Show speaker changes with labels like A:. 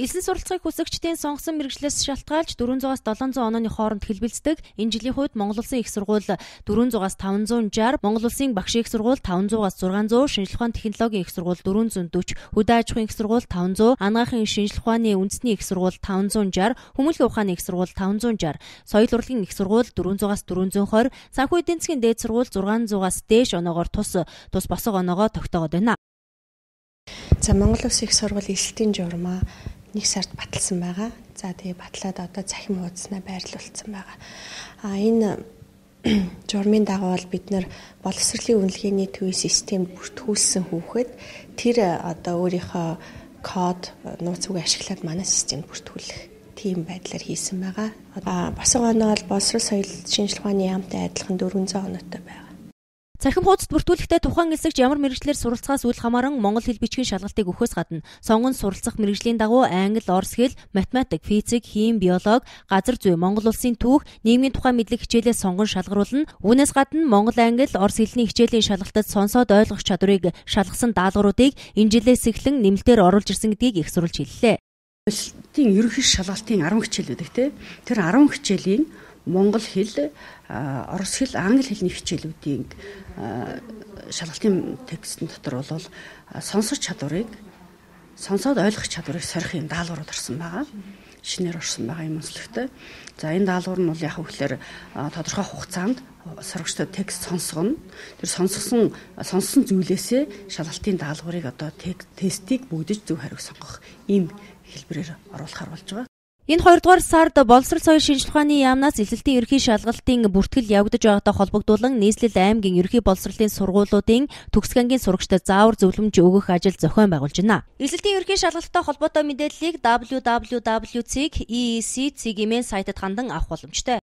A: Элсэн суралцахыг хүсэгчдийн сонгосон мэргэжлээс шалтгаалж 400-аас 700 онооны хооронд хэлбэлздэг. Энэ жилийн хувьд Монгол Улсын их сургууль 400-аас 560, Монгол Улсын багшийн их сургууль 500-аас 600, шинжлэх ухааны технологийн их сургууль 440, хөдөө аж ахуйн их сургууль 500, анагаахын шинжлэх ухааны үндэсний их сургууль 560, хүмүүнлэгийн ухааны их сургууль 560, соёл урлагийн их сургууль 400-аас 420, санхүү эдийн засгийн дээд сургууль 600-аас дээш оноогоор тус тус босго оноогоо тогтоогод байна.
B: За, Монгол Улсын их сургууль элсэлтийн журмаа нэг сард баталсан байгаа. За, тэгээ батлаад одоо цахим хуудаснаа байрлуулсан байгаа. А энэ журмын дагуу бол бид нар боловсролын үнэлгээний төвийн системд бүртгүүлсэн хүүхэд тэр одоо өөрийнхөө код нууц үгийг ашиглаад манай системд бүртгүүлэх тийм байдлаар хийсэн байгаа. А босго оноо бол боловсрол соёл шинжлэх ухааны яамтай адилхан 400 оноотой байгаа.
A: Цахим хуудасд бүртгүүлэхдээ тухайн элсэгч ямар мэргэжлээр суралцахаас үл хамааран монгол хэл бичгийн шалгалтыг өгөхөөс гадна сонгон суралцах мэргэжлийн дагуу англи, орос хэл, математик, физик, хими, биологи, газар зүй, Монгол улсын түүх, нийгмийн тухай мэдлэг хичээлээ сонгон шалгаруулна. Үүнээс гадна монгол, англи, орос хэлний хичээлийн шалгалтад сонсоод ойлгох чадварыг шалгасан даалгавруудыг энэ жилээс эхлэн нэмэлтээр оруулж ирсэн гэдгийг их сурвалж хэллээ.
C: Улсын ерөнхий шалгалтын 10 хичээл байдаг те. Тэр 10 хичээлийн монгол хэл, орос хэл, англи хэлний хичээлүүдийн шалгалтын текстэн дотор бол сонсох чадварыг, сонсоод ойлгох чадварыг сорих юм даалгаврууд орсон байгаа. Шинээр орсон байгаа юм онцлогтой. За, энэ даалгавар нь бол яг үгээр тодорхой хугацаанд сурагчдад текст сонсгоно. Тэр сонссон зүйлээсээ шалгалтын даалгаврыг, одоо тестийг бөгдөж зөв хариуг сонгох ийм хэлбэрээр оруулахар болж байгаа.
A: Энэ 2 дугаар сард боловсрол соёл шинжлэх ухааны яамнаас элсэлтийн ерөнхий шалгалтын бүртгэл явагдаж байгаатай холбогдуулан нийслэл аймгийн ерөнхий боловсролын сургуулиудын төгсөх ангийн сурагчдад заавар зөвлөмж өгөх ажил зохион байгуулж байна. Элсэлтийн ерөнхий шалгалттай холбоотой мэдээллийг www.eec.cgmn сайтад хандан авах боломжтой.